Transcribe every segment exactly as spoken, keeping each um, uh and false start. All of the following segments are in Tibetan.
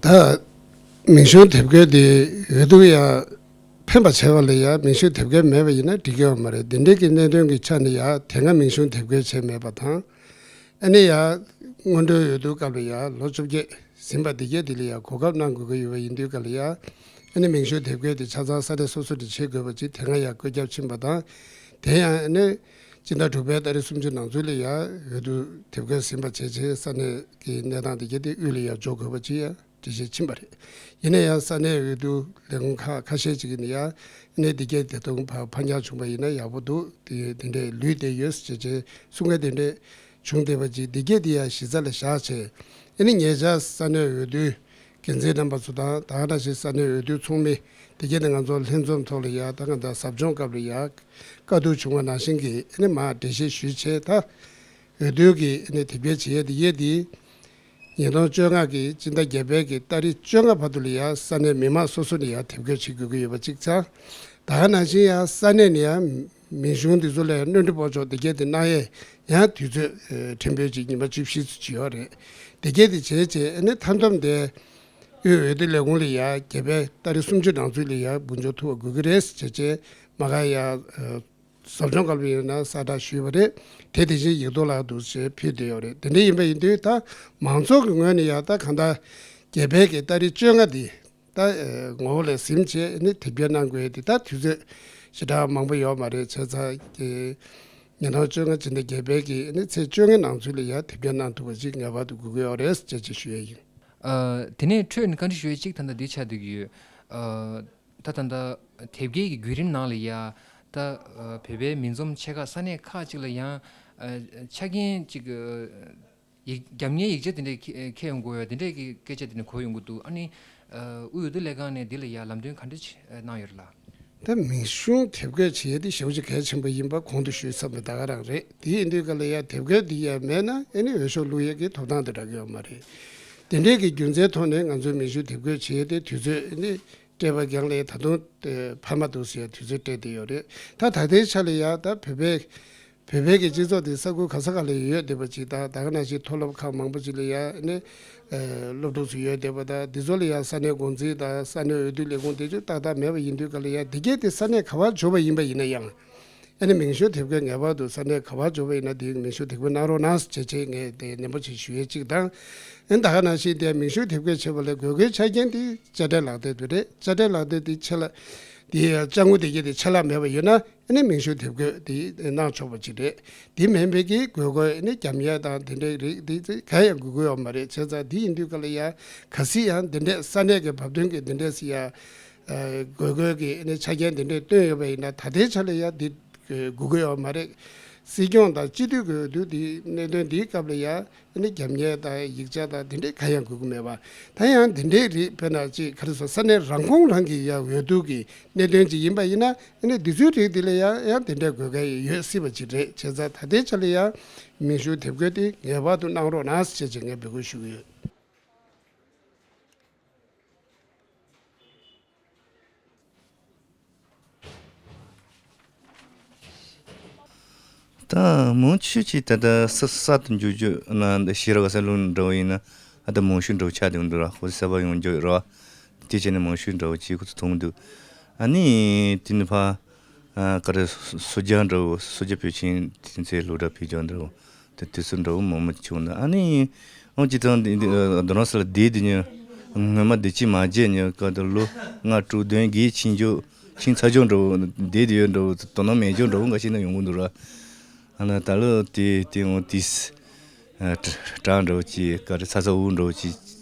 ད་མིང་གཞུང་དེབ་སྐྱེལ་དེ་འོས་བསྡུ་ཡ་ཕན་པ་བྱས་པ་ལ་ཡ་མིང་གཞུང་དེབ་སྐྱེལ་མེད་པ་ཡིན་ན་འགྲིག་གི་ཡོད་མ་རེད། འདི་འདྲའི་གི་གནད་དོན་གྱི་ཆ་ནས་ཡ་དེ་སྔ་མིང་གཞུང་དེབ་སྐྱེལ་བྱས་མེད་པ་དང་། ཨ་ནི་ཡ་སྔོན་འགྲོའི་འོས་བསྡུ་སྐབས་ལ་ཡ་ལོ་བཅོ་བརྒྱད་ཟིན་པ་འདི་གས་འདི་ལ་ཡ་གོ་སྐབས་གནང་དགོས་ཀྱི་ཡོད་པ་ཡིན་དུས་ག་ལ་ཡ། ཨ་ནི་མིང་གཞུང་དེབ་སྐྱེལ་དེ་ཆ་ཚང་ས་གནས་སོ་སོ་ནས་བྱེད་དགོས་པ་ཅིག་དེ་སྔ་ཡ་བཀོད་ཁྱབ་ཕྱིན་པ་དང་། དེ་ཡང་ཨ་ནི་སྤྱི་ཟླ་དྲུག་པའི་ཏ་རིག་སུམ་ཅུ་ནང་ཚུད་ལ་ཡ་འོས་བསྡུ་དེབ་སྐྱེལ་ཟིན་པ་བྱས་རྗེས་ས་གནས་ཀྱི་གནས་སྟངས་དེ་གས་དེ་དབུས་ལ་ཡ་འཇོག་དགོས་པ་ཅིག་ཡ་འགྲེལ་བཤད་ཕྱིན་པ་རེད། ཡིན་ན་ཡང་ས་གནས་འོས་བསྡུ་ལས་ཁུངས་ཁག་ཁ་ཤས་ཅིག་ནས་ཡ་ཨ་ནི་འདི་གས་དེ་དུང་ཕར་ཕར་འགྱངས་བྱུང་པ་ཡིན་ན་ཡག་པོ་འདུག་དེ་དེ་འདྲས་ལུས་བསྡད་ཡོད་ཟེར་བྱས་གསུང་མཁན་དེ་འདྲས་བྱུང་བསྡད་པ་ཅིག་འདི་གས་དེ་ཡ་གཞི་རྩ་ལ་བཞག་བྱས། ཨ་ནི་ཉེ་ཆར་ས་གནས་འོས་བསྡུའི་འགན་འཛིན་རྣམ་པ་ཚོ་དང་ད་ག་ནང་བཞིན་ས་གནས་འོས་བསྡུ་ཚོགས་མི་དེ་གས་ནས་ང་ཚོ་ལྷན་འཛོམས་ཐོག་ལ་ཡ་ད་ག་ད་ཟབ་སྦྱོང་སྐབས་ལ་ཡ་བཀའ་བསྡུར་བྱུང་བ་ནང་བཞིན་གྱི་ཨ་ནི་མར་འགྲེལ་བཤད་ཞུས་བྱས། ད་འོས་བསྡུ་གི་ཨ་ནི་དེབ་སྐྱེལ་བྱེད་ཡས་དེ་ཡས་དེ་ཉིས་སྟོང་བཅོ་ལྔ་གི་སྤྱི་ཟླ་བརྒྱད་པའི་གི་ཏ་རིག་བཅོ་ལྔ་བར་དུ་ལ་ཡ་ས་གནས་མི་མང་སོ་སོ་ནས་ཡ་དེབ་སྐྱེལ་བྱེད་དགོས་ཀྱི་ཡོད་པ་གཅིག་ཚང་། ད་ག་ནང་བཞིན་ཡ་ས་གནས་ནས་ཡ་མིང་གཞུང་འདི་ཚོ་ལ་ཡ་སྣོན་འཕྲི་སྤོ་སྐྱོར་དེ་གས་དེ་གནང་ཡས་ཡང་དུས་ཚོད་ཨེ་ཕྲན་བུ་ཅིག་ཉི་མ་བཅུ་བཞི་ཙམ་ཅིག་ཡོད་རེད། དེ་གས་དེ་བྱས་བྱས་ཨ་ནི་མཐའ་མཚམས་དེ་དབུས་འོས་བསྡུ་ལས་ཁུངས་ལ་ཡ་བརྒྱད་པའི་ཏ་རིག་སུམ་ཅུ་ནང་ཚུད་ལ་ཡ་འབུལ་འཇོག་ཐུབ་པ་དགོས་ཀྱི་རེད་ཟེར་བྱས་བྱས་མ་ག་ཡ་ཨ་ཟབ་སྦྱོང་སྐབས་ལ་ཡིན་ན་གསལ་བསྒྲགས་ཞུས་པ་རེད། དེ་དེ་བཞིན་ཡིག་ཐོག་ལ་འདུག་ཅེས་ཕུལ་བསྡད་ཡོད་རེད། དེ་འདྲ་ཡིན་པ་ཡིན་དུས་ད་མང་ཚོགས་ཀྱི་ངོས་ནས་ཡང་ད་གང་ལྟར་བརྒྱད་པའི་གི་ཏ་རིག་བཅོ་ལྔ་འདི་ད་ངོ་བོ་ལ་ཟིན་བྱས་ནི་དེབ་སྐྱེལ་གནང་དགོས་ཏེ་ད་དུས་ཚོད་ཞེ་དྲག་མང་པོ་ཡོད་མ་རེད། བྱས་ཙང་གི་ཉིས་སྟོང་བཅོ་ལྔ་སྤྱི་ཟླ་བརྒྱད་པའི་གི་ནི་ཚེས་བཅོ་ལྔའི་ནང་ཚུད་ལ་ཡང་དེབ་སྐྱེལ་གནང་ཐུབ་པ་ཅིག་ངེས་པར་དུ་དགོས་ཀྱི་ཡོད་རེད་ཅེས་ཅིག་ཞུ་ཡས་ཡིན། ཨ། དེ་ནས་འཕྲོས་ནས་བཀའ་འདྲི་ཞུ་ཡས་གཅིག་ད་ལྟ་འདི་ཆགས་བསྡད་ཀྱི་ཡོད། ཨ། ད་ད་ལྟ་དེབ་སྐྱེལ་གྱི་བརྒྱུད་རིམ་ནང་ལ་ཡ། ད་ཨ་བོད་པའི་མི་འཛོམས་ཆེ་ཁག་ས་གནས་ཁག་ཅིག་ལ་ཡང་ཨ་ཆ་རྐྱེན་ཅིག་ཨ་ཡིག་རྒྱབ་གཉེར་ཡིག་ཆ་དེ་འདྲས་ཁྱེར་ཁྱེར་ཡོང་དགོས་ཡ་དེ་འདྲས་ཀྱི་སྐད་ཆ་དེ་འདྲ་གོ་ཡོང་གི་འདུག་ཨ་ནི་ཨ་དབུས་འོས་བསྡུ་ལས་ཁང་ནས་འདི་ལ་ཡ་ལམ་སྟོན་ག་འདྲ་ཅིག་གནང་ཡོད་རེད་ལ། ད་མིང་གཞུང་དེབ་སྐྱེལ་བྱེད་ཡ་དེ་ཞེ་པོ་ཅིག་གལ་ཆེན་པོ་ཡིན་པ་གོང་དུ་ཞུས་ཚར་བ་ད་ག་རང་རེད། དེ་ཡིན་དུས་ག་ལ་ཡ་དེབ་སྐྱེལ་འདི་ཡ་མེད་ན་ཨ་ནི་འོས་ཤོག་བླུག་ཡ་གི་ཐོབ་ཐང་དེ་འདྲ་གི་ཡོད་མ་རེད། དེ་འདྲས་ཀྱི་རྒྱུ་མཚན་ཐོག་ནས་ང་ཚོའི་མིང་གཞུང་དེབ་སྐྱེལ་བྱེད་ཡ་དེ་དུས་ཚོད་ཨ་ནི་སྤྲད་པ་རྐྱང་ལས་ད་དུང་ཨེ་འཕར་མ་འདུག་ཟེར་དུས་ཚོད་སྤྲད་བསྡད་ཡོད་རེད། ད་ད་ལྟའི་ཆ་ལ་ཡ་ད་བོད་པའི་བོད་པའི་གི་སྤྱི་ཚོགས་དེ་ས་ཁུལ་ག་ས་ག་ལ་ཡོད་བསྡད་པ་ཅིག་དང་ད་ག་ནང་བཞིན་མཐོ་སློབ་ཁག་མང་པོ་ཅིག་ལ་ཡ་ནི་ཨེ་སློབ་ཕྲུག་ཚོ་ཡོད་བསྡད་པ་དང་འདི་ཚོ་ལ་ཡ་ས་གནས་འགོ་འཛིན་དང་ས་གནས་འོས་བསྡུ་ལས་ཁུངས་དེ་ཚོ་ཏག་ཏག་མེད་པ་ཡིན་དུས་ག་ལ་ཡ་འདི་གས་དེ་ས་གནས་ག་པར་འབྱོར་བ་ཡིན་པ་ཡིན་ན་ཡང་། ཨ་ནི་མིང་གཞུང་དེབ་སྐྱེལ་ངེས་པར་དུ་ས་གནས་ག་པར་འབྱོར་བ་ཡིན་ན་དེའི་མིང་གཞུང་དེབ་སྐྱེལ་གནང་རོགས་གནང་ཟེར་བྱས་བྱས་ངས་དེ་ནན་པོ་ཅིག་ཞུ་ཡས་གཅིག་དང་། ཨ་ནི་ད་ག་ནང་བཞིན་དེ་མིང་གཞུང་དེབ་སྐྱེལ་བྱེད་པ་ལ་དགོས་མཁོའི་ཆ་རྐྱེན་དེ་དཔྱ་ཁྲལ་ལག་དེབ་དེ་རེད། དཔྱ་ཁྲལ་ལག་དེབ་དེ་ཆད་ལ་དེ་ཡ་དཔྱ་དངུལ་དེ་གས་དེ་ཆད་ལ་མེད་པ་ཡོད་ན་ཨ་ནི་མིང་གཞུང་དེབ་སྐྱེལ་དེ་གནང་ཆོག་པ་ཅིག་རེད། དེ་མིན་པའི་གི་དགོས་མཁོ་ཨ་ནི་རྒྱབ་གཉེར་དང་དེ་འདྲའི་རིགས་དེ་ཚོ་གང་ཡང་དགོས་ཀྱི་ཡོད་མ་རེད། བྱས་ཙང་དེ་ཡིན་དུས་ག་ལ་ཡ་གལ་སྲིད་ཡང་དེ་འདྲས་ས་གནས་ཀྱི་བབ་བསྟུན་གྱི་དེ་འདྲས་སི་ཡ། ཨ་དགོས་མཁོའི་གི་ཨ་ནི་ཆ་རྐྱེན་དེ་འདྲས་བཏོན་ཡོད་པ་ཡིན་ན་ད་ལྟའི་ཆ་ལ་ཡ་འདི་དགོས་ཀྱི་ཡོད་མ་རེད། སྲིད་སྐྱོང་དང་སྤྱི་འཐུས་ཀྱི་འོས་བསྡུ་འདི་གནད་དོན་འདིའི་སྐབས་ལ་ཡ་ཨ་ནི་རྒྱབ་གཉེར་དང་ཡིག་ཆ་དང་དེ་འདྲས་གང་ཡང་དགོས་ཀྱི་མེད་པ། ད་ཡང་དེ་འདྲས་རེད། དཔེར་ན་ཅིག་ག་རེ་ཟེར་ས་གནས་རང་ཁོངས་རང་གི་ཡ་འོས་བསྡུ་གི་གནད་དོན་ཅིག་ཡིན་པ་ཡིན་ན་ཨ་ནི་འདི་ཚོའི་རིགས་འདི་ལ་ཡ་ཡང་དེ་འདྲས་དགོས་མཁན་ཡོད་སྲིད་པ་ཅིག་རེད། བྱས་ཙང་ད་ལྟའི་ཆ་ལ་ཡ་མིང་གཞུང་དེབ་སྐྱེལ་དེ་ངེས་པར་དུ་གནང་རོགས་གནང་ཟེར་བྱས་ངས་འབོད་སྐུལ་ཞུ་གི་ཡོད། ད་མུ་མཐུད་ཀྱིས་ད་ལྟ་ས་གསར་དུ་འགྱུར་རྒྱུ་ན་འདི་ཤེས་རབ་གསལ་ལུགས་འདྲ་བོ་ཡིན་ན་ཨ་ད་མང་ཤོས་འདྲ་བོ་ཆགས་བསྡད་འདུག་ར། ཁོ་ཚོ་གསར་པ་ཡོང་རྒྱུ་ར་བ། དེ་བྱས་ནས་མང་ཤོས་འདྲ་བོ་ཅིག་ཁོ་ཚོ་མཐོང་འདུག་ཨ་ནི་དེ་ནི་ཕ་ཨ་ག་རེ་སོ་སོ་རྒྱག་འདྲ་བོ་སོ་རྒྱག་ཕུལ་ཕྱིན་དེ་ཚོའི་སློབ་གྲྭ་ཕུལ་རྒྱག་འདྲ་བོ། དེ་དུས་ཚོད་འདྲ་བོ་མང་མོ་བྱུང་ན་ཨ་ནི་ཨང་ཅི་ཐང་འདི་འདི་རྡོ་རང་ས་ལ་བསྡད་དེ་ཉོ་སྔོན་མ་བསྡད་ཅི་མ་བརྗེད་ཉོ་སྐབས་དུ་ལོ་ལྔ་དྲུག་བདུན་བརྒྱད་ཕྱིན་འཇོག་ཕྱིན་ཚར་འཇོག་འདྲ་བོ་བསྡད་དེ་ཡོད་འདྲ་བོ་དོ་སྣང་མེད་འཇོག་འདྲ་བོ་འགའ་ཤས་ན་ཡོང་གི་འདུག་ར། ཨ་ན་ད་ལོ་དེ་དེ་འོང་དུས་དྲ་འདྲ་བོ་ཅི་ག་རེ་ཚ་ཚ་འུར་འདྲ་བོ་ཅི་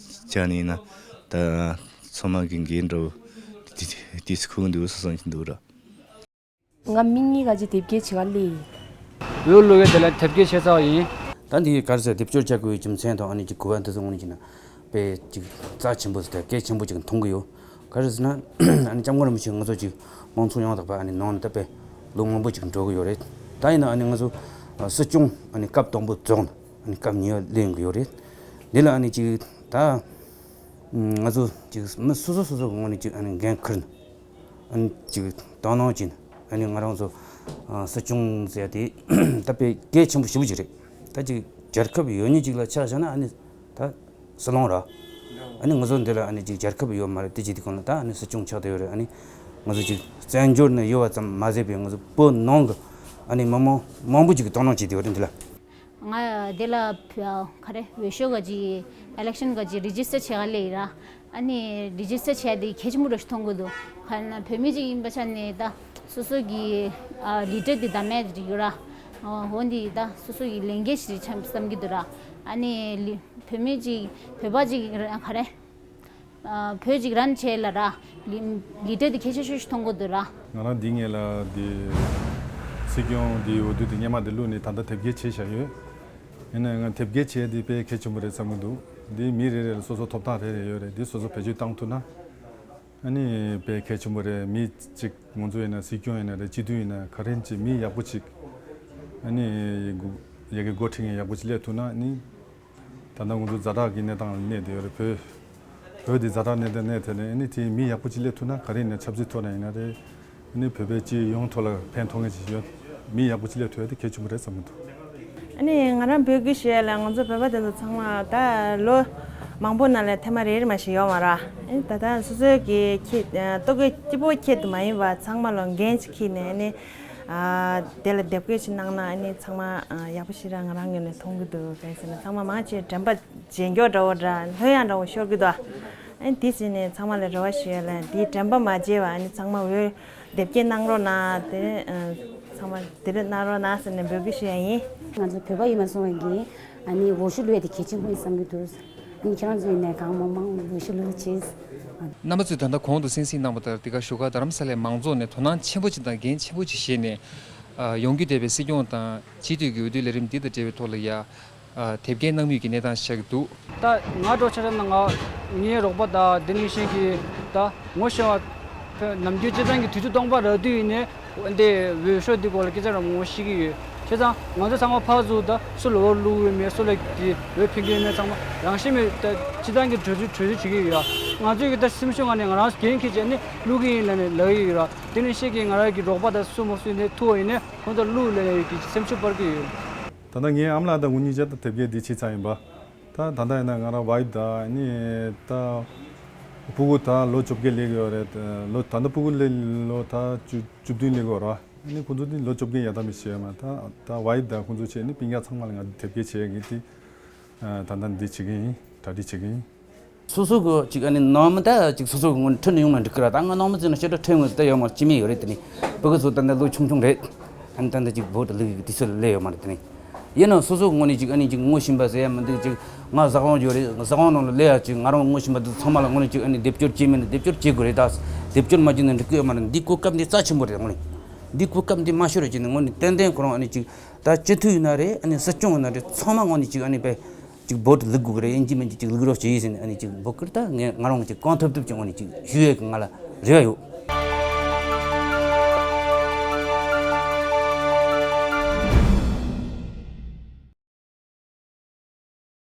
ཆགས་ནས་ན་ད་ཚང་མ་གི་འགན་འདྲ་བོ་དེ་དུས་ཁུག་འདུག་སོ་སོ་ཅི་འདུག་ར། ང་མི་གཉིས་ཀ་ཅིག་དེབ་སྐྱེལ་བྱེད་ག་སླེབས་ཡིན། འོས་བླུག་ཡས་དེ་ལ་དེབ་སྐྱེལ་བྱས་ཚར་བ་ཡིན། ད་འདི་ག་རེ་ཟེར་དེབ་སྐྱོར་བྱ་དགོས་པའི་རྒྱུ་མཚན་དང་ཨ་ནི་ཅིག་གོ་བ་འདི་ཚོ་དངོས་གནས་བྱས་ན་དཔེ་ཅིག་རྩ་ཆེན་པོ་ཟེར་ཏེ་གལ་ཆེན་པོ་ཅིག་མཐོང་གི་ཡོད། ག་རེ་ཟེར་ན་ཨ་ནི་སྐྱབས་མགོན་རིན་པོ་ཆེ་ང་ཚོ་ཅིག་དམངས་གཙོ་ཡང་དག་པ་ཨ་ནི་ནང་ནས་ད་དཔེ་ལོ་མང་པོ་ཅིག་འགྲོ་གི་ཡོད་རེད། ད་ཡིན་ན་ཨ་ནི་ང་ཚོ་སྲིད་སྐྱོང་ཨ་ནི་སྐབས་དང་པོ་རྫོགས་ནས་ཨ་ནི་སྐབས་གཉིས་པ་སླེབས་ཡོང་གི་ཡོད་རེད། འདི་ལ་ཨ་ནི་ཅིག་ད་ང་ཚོ་ཅིག་མི་སོ་སོ་སོ་སོ་གི་ངོས་ནས་ཅིག་ཨ་ནི་འགན་འཁུར་ནས། ཨ་ནི་ཅིག་དོ་སྣང་བྱས་ནས་ཨ་ནི་ང་རང་ཚོ་ཨ་སྲིད་སྐྱོང་ཟེར་ཡ་དེ་ད་དཔེ་གལ་ཆེན་པོ་ཞེ་པོ་ཅིག་རེད། ད་ཅིག་རྒྱལ་ཁབ་ཡོད་མཁན་ཅིག་ལ་ཆ་བཞག་ན་ཨ་ནི་ད་སྲིད་བློན་ར། ཨ་ནི་ང་ཚོ་འདི་ལ་ཨ་ནི་ཅིག་རྒྱལ་ཁབ་ཡོད་མ་རེད། དེ་བྱེད་དུས་གང་ལ་ད་ཨ་ནི་སྲིད་སྐྱོང་ཆགས་བསྡད་ཡོད་རེད། ཨ་ནི་ང་ཚོ་ཅིག་བཙན་བྱོལ་ནས་ཡོད་པ་ཙམ་མ་ཟད་པའི་ང་ཚོ་བོད་ནང་གི་ཨ་ནི་མི་མང་མང་པོ་ཅིག་གིས་དོ་སྣང་བྱེད་བསྡད་ཡོད་རེད་འདི་ལ། ང་དེ་ལ་ག་རེ་འོས་ཤོག་ག་ཅིག་ཨི་ལེག་ཤན་ག་ཅིག་རི་ཇི་སི་ཊར་བྱེད་ག་སླེབས་ཡིན་ར། ཨ་ནི་རི་ཇི་སི་ཊར་བྱས་དེ་གལ་ཆེན་པོ་འདྲ་ཞིག་མཐོང་གི་འདུག་ག་ན་བོད་མི་ཅིག་ཡིན་པ་ཆ་ནས་ད་སོ་སོ་གི་ལི་ཌར་དེ་ད་མེད་ཅིག་ཡོད་ར། འོ་འདི་ད་སོ་སོ་གི་ལས་འགན་ཞིག་རེད་བསམ་གྱི་འདུག་ར། ཨ་ནི་ལི་བོད་མི་ཅིག་བོད་པ་ཅིག་ག་རེ། བོད་ཅིག་རན་བྱས་ལ་ར། ལི་ལི་ཌར་དེ་གལ་ཆེ་ཤོས་ཤིག་མཐོང་གི་འདུག་ར། ང་རང་འདི་ངེད་ལ་འདི་སྲིད་སྐྱོང་འདི་འོས་བསྡུ་འདི་སྔོན་མ་འདི་བླུགས་ནས་ད་ལྟ་དེབ་སྐྱེལ་བྱས་བཞག་ཡོད། ཡིན་ན་ང་དེབ་སྐྱེལ་བྱས་འདི་དཔེ་གལ་ཆེན་པོ་རེད་བསམ་གྱི་འདུག་འདི་མི་རེ་རེ་ལ་སོ་སོ་ཐོབ་ཐང་རེ་རེ་ཡོད་རེད། འདི་སོ་སོ་བེད་སྤྱོད་བཏང་ཐུབ་ན་ཨ་ནི་དཔེ་གལ་ཆེན་པོ་རེད། མི་གཅིག་ང་ཚོ་ཡིན་ན་སྲིད་སྐྱོང་ཡིན་ན་རེད། སྤྱི་འཐུས་ཡིན་ན་ག་རེ་ཡིན་ཅིག་མི་ཡག་པོ་ཅིག་ཨ་ནི་ཡ་གི་འགོ་ཁྲིད་མཁན་ཡག་པོ་ཅིག་སླེབས་ཐུབ་ན་ཨ་ནི། ད་ལྟ་ང་ཚོ་ཛ་དྲག་གི་གནས་སྟངས་ལ་གནས་བསྡད་ཡོད་རེད། བོད་བོད་འདི་ཛ་དྲག་གནས་སྟངས་གནས་ཐད་ནས་ཨ་ནི་དེ་མི་ཡག་པོ་ཅིག་སླེབས་ཐུབ་ན་ག་རེ་ཡིན་ན་ཆབ་སྲིད་ཐོག་ནས་ཡིན་ན་རེད། ཨ་ནི་བོད་པའི་སྤྱི་ཡོངས་ཐོག་ལ་ཕན་ཐོགས་མཁན་ཅིག་ཡོད། མི་ཡག་པོ་ཅིག་སླེབས་ཐུབ་ཡ་དེ་གལ་ཆེན་པོ་རེད་བསམ་གྱི་འདུག་ཨ་ནི་ང་རང་འབོད་སྐུལ་ཞུ་ཡ་ལ་ང་ཚོ་བོད་པ་དེ་ཚོ་ཚང་མ་ད་ལོ་མང་པོ་ནང་ལ་ཐེངས་མ་རེ་རེ་མ་ཞིག་ཡོད་མ་རེད། ཨ་ནི་ད་ལྟ་སོ་སོའི་གི་ཁྱེད་ལྟོ་གོས་སྐྱིད་པོ་ཁྱེད་དུ་མ་ཡིན་པ་ཚང་མ་ལོ་འགན་ཅིག་འཁྱེར་ནས་ཨ་ནི། ཨ་དེ་ལ་དེབ་སྐྱེལ་ཞིག་གནང་ན་ཨ་ནི་ཚང་མ་ཨ་ཡག་པོ་ཞིག་ར་ང་རང་ངོས་ནས་མཐོང་གི་འདུག་གལ་སྲིད་ན་ཚང་མ་མང་ཆེ་དྲན་པ་བརྗེད་འགྱོག་འདྲ་བོ་འདྲ་ལྷོད་ཡངས་འདྲ་བོ་ཤོར་གི་འདུག་ཨ་ནི་དེ་བྱས་ནས་ཚང་མ་ལ་རེ་བ་ཞུ་ཡ་ལ་འདིའི་དྲན་པ་མ་བརྗེད་པ་ཨ་ནི་ཚང་མ་འོས་དེབ་སྐྱེལ་གནང་རོགས་གནང་། དེ་ཨ་ཚང་མ་དེ་རིགས་གནང་རོགས་གནང་ཟེར་ནས་འབོད་སྐུལ་ཞུ་ཡ་ཡིན། ང་ཚོ་བོད་པ་ཡིན་པ་སོང་བའི་གི་ཨ་ནི་འོས་ཤོག་བླུགས་ཡ་དེ་གལ་ཆེན་པོ་ཡིན་བསམ་གྱི་འདུག་ཨ་ནི་ཁྱེད་རང་ཚོ་ཡིན་ནའི་གང་མང་མང་འོས་ཤོག་བླུགས་བྱེད། རྣམ་པ་ཚོས་ད་ལྟ་གོང་དུ་གསན་གཟིགས་གནང་བ་ལྟར་འདི་ག་བཞུགས་སྒར་རྡ་རམ་ས་ལའི་མང་ཚོགས་ནས་དོ་སྣང་ཆེན་པོ་ཅིག་དང་འགན་ཆེན་པོ་ཅིག་བཞེས་ནས་ཡོང་རྒྱུ་བསྡད་པའི་སྲིད་སྐྱོང་དང་སྤྱི་འཐུས་ཀྱི་འོས་བསྡུའི་ལས་རིམ་འདི་དང་འབྲེལ་བའི་ཐོག་ལ་ཡ་དེབ་སྐྱེལ་གནང་མུས་ཀྱི་གནས་སྟངས་ཤིག་ཆགས་ཀྱི་འདུག་ད་ང་འདྲ་ཆ་བཞག་ན་ང་ངའི་རོགས་པ་དང་དེ་ནང་བཞིན་གྱི་ད་ངོ་ཤེས་པ་ནམ་རྒྱུན་སྤྱིར་བཏང་གི་དུས་ཚོད་སྟོང་པ་རག་དུས་ཡིན་ནའི་འདི་འོས་ཤོག་འདི་སྐོར་ལ་སྐད་ཆ་རང་ངོ་ཤེས་ཀྱི་ཡོད། བྱས་ཙང་ང་ཚོ་ཚང་མ་ཕར་ཚུར་ད་སུ་ལ་འོས་བླུགས་ཡོད་མེད་སུ་ལ་འདི་འོས་འཕེན་གྱི་ཡོད་མེད་ཚང་མ་རང་ཤེས་མེད་ད་སྤྱིར་བཏང་གི་གྲོས་ཚོད་གྲོས་ཚོད་བྱེད་ཀྱི་ཡོད། ང་ཚོས་ཀྱི་ད་སེམས་ཤུགས་ངང་ནས་ང་རང་འགན་འཁྱེར་བྱས་ནས་བླུགས་ཀྱི་ཡིན་ལབ་ནས་ལབ་ཀྱི་ཡོད་ར། དེ་ནས་ཤེས་ཀྱི་ང་རང་གི་རོགས་པ་དང་སུ་མ་སུ་ནས་ཐུག་པ་ཡིན་ནས་ཁོང་ཚོ་བླུགས་ལབ་ནས་ཀྱི་སེམས་ཤུགས་སྤར་གྱི་ཡོད། ད་ལྟ་ངའི་ཨ་མ་ལགས་དང་ངོ་གཉིས་ཆ་ད་དེབ་སྐྱེལ་འདི་བྱས་ཚར་ཡིན་པ། ད་ད་ལྟ་ཡིན་ན་ང་རང་ཝའི་ཕ་དང་ཨ་ནི་ད་སྤུ་གུ་ད་ལོ་བཅོ་བརྒྱད་སླེབས་ཡོད་རེད། ལོ་ད་ལྟ་སྤུ་གུ་སླེབས་ལོ་ད་བཅུ་བཅུ་བདུན་སླེབས་ཡོད་རེད། ཨ་ནི་ཁོང་ཚོ་ནི་ལོ་བཅོ་བརྒྱད་ཡར་ད་མི་ཤེས་ཡོད་མ་ད་ད་ཝའི་ཕ་དང་ཁོང་ཚོ་བྱས་ནི་སྤུན་ཀྱག་ཚང་མ་ལ་ང་དེབ་སྐྱེལ་བྱེད་ཀྱི་དེ་ད་ལྟ་འདི་བྱེད་ཀྱི་ཡིན། གྲ་སྒྲིག་བྱེད་ཀྱི་ཡིན། སོ་སོ་གི་ཅིག་ཨ་ནི་ནང་མི་ད་ཅིག་སོ་སོ་གི་ངོས་ནས་ཁྲིད་ནས་ཡོང་ན་འགྲིག་གི་ར། ད་ང་ནང་མི་ཚོ་ནས་ཤེས་ར་ཁྲིད་ངོས་ད་ཡོད་མ་ཅི་མེད་ཡོད་རེད། དེ་ནི་སྤུ་གུ་ཚོ་ད་ནི་ལོ་ཆུང་ཆུང་རེད། ཨ་ནི་ད་ནི་ཅིག་བོད་དུ་ལུག་གི་དུས་ཚོད་ལ་སླེབས་ཡོད་མ་རེད། དེ་ནི་ཡིན་ན་སོ་སོ་གི་ངོས་ནས་ཅིག་ཨ་ནི་ཅིག་ངོ་ཤེས་པ་ཟེར་ཡ་མི་འདུག་ཅིག་ང་ཟ་ཁང་ཡོད་རེད། ཟ་ཁང་ནང་ལ་སླེབས་ཡ་ཅིག་ང་རང་ངོ་ཤེས་པ་འདི་ཚང་མ་ལ་ངོས་ནས་ཅིག་ཨ་ནི་སྡེབ་སྦྱོར་བྱེད་མིན་ན་སྡེབ་སྦྱོར་བྱེད་དགོས་རེད། ད་སྡེབ་སྦྱོར་མ་བྱས་ན་འགྲིག་གི་ཡོད་མ་རེད། འདི་གོ་སྐབས་འདི་རྩ་ཆེན་པོ་རེད། ངོས་ནས་འདི་གོ་སྐབས་འདི་མ་ཤོར་བ་བྱས་ནས་ངོས་ནས་ཏན་ཏན་ཁོ་རང་ཨ་ནི་ཅིག་ད་སྤྱི་འཐུས་ཡིན་ན་རེད། ཨ་ནི་སྲིད་སྐྱོང་ཡིན་ན་རེད། ཚང་མ་ངོས་ནས་ཅིག་ཨ་ནི་པས་ཅིག་བོད་ལུག་དགོས་ཀྱི་རེད། ཡིན་གཅིག་མིན་གཅིག་ཅིག་ལུག་རོགས་བྱེད་ཡིན་ཟེར་ནས་ཨ་ནི་ཅིག་འབོད་སྐུལ་ད་ངས་ང་རང་ཅིག་གང་ཐུབ་ཐུབ་ཀྱི་ངོས་ནས་ཅིག་ཞུ་ཡས་ཀྱི་ང་ལ་རེ་བ་ཡོད།